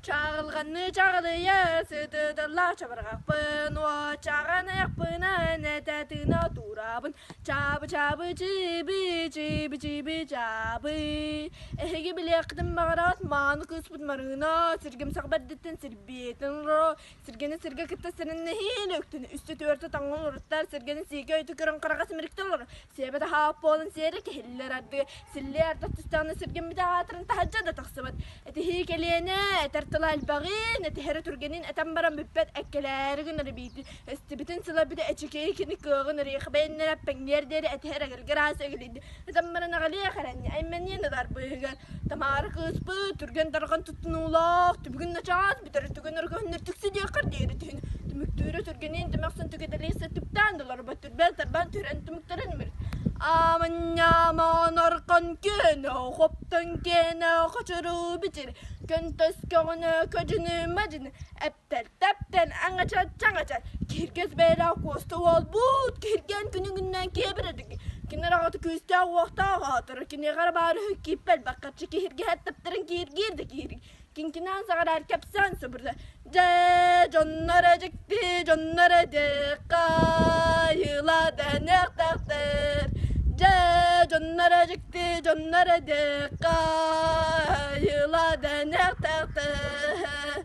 Чаҕылҕанныы чаҕылыйа сытыталлаах чабырҕахпын, уочаҕаныахпынан этэ тыына туурабын, чаабы-чаабы чыыбы, чыыбы-чыыбы чаабы. Эһиги билиэххитин баҕараҕыт мааны кыыспыт Марыына сиргэмсэх бэрдиттэн сирбиэтин олоро, сиргэни сиргэ кытта сириннэһиин өктүн, үстэ-түөртэ таҥҥын уруттар, сиргэни сиикэ өйтө көрөн хараҕа симириктэн олорор, Сиэбэ таһаап буолан сиэрэ кэһиллэр ардыы, силлиэ ардах түстэҕинэ сиргэммитэ аатыран таһырдьа да тахсыбат. Этиһии кэлиэнэ, этэр тыла элбэҕин, этиһэрэ түргэнин этэн баран бүппэт эккэлээри гынар эбиитин, эстибитин сыла бүтэ эчикэй кини кыаҕын ырыах бэйэннэрэ эппэҥниэр диэри этиһэр эгэлгэ араас эгилийди. Этэн баран аҕалиэх эрэнньэ, аймэниэн ылар быыһыгар. Тамара кыыспыт түргэн-тарҕан туттунуулаах, түбүгүн начаас бүтэр түгэн өргөһүннэр түксү диэххэр диэри түһүн. Түмүктүүрэ түргэнин түмэхсэн түгэтэлии түптээн долорбот түрбэн-тарбан түрэн түмүктэрин мүрүт. Ааманньаамаан архан киэнэ, хоптон киэнэ хочоруу бичир, көнтөс көҕүнэ көдьүнү мадьыны, эптэр тэптэн аҥача чаҥача, киһиргэс бэйэлээх куоста уолбут, киһиргээн күнүгүннээн киэбирэрдик, кинилэр аҕата күүстээх уохтаах аатырар, киниэхэ эрэ баар үһү кииппэл баккаччы киһиргэһэр таптарын кииргиир да кииргиир, Киҥкинээн саҕараар кэпсээн субурда. Дьэ, дьонноро дьикти, дьонноро дьиккайыла дэниэхтээхтэр. Дьэ, дьонноро дьикти, дьонноро дьиккайыла дэниэхтээхтэр.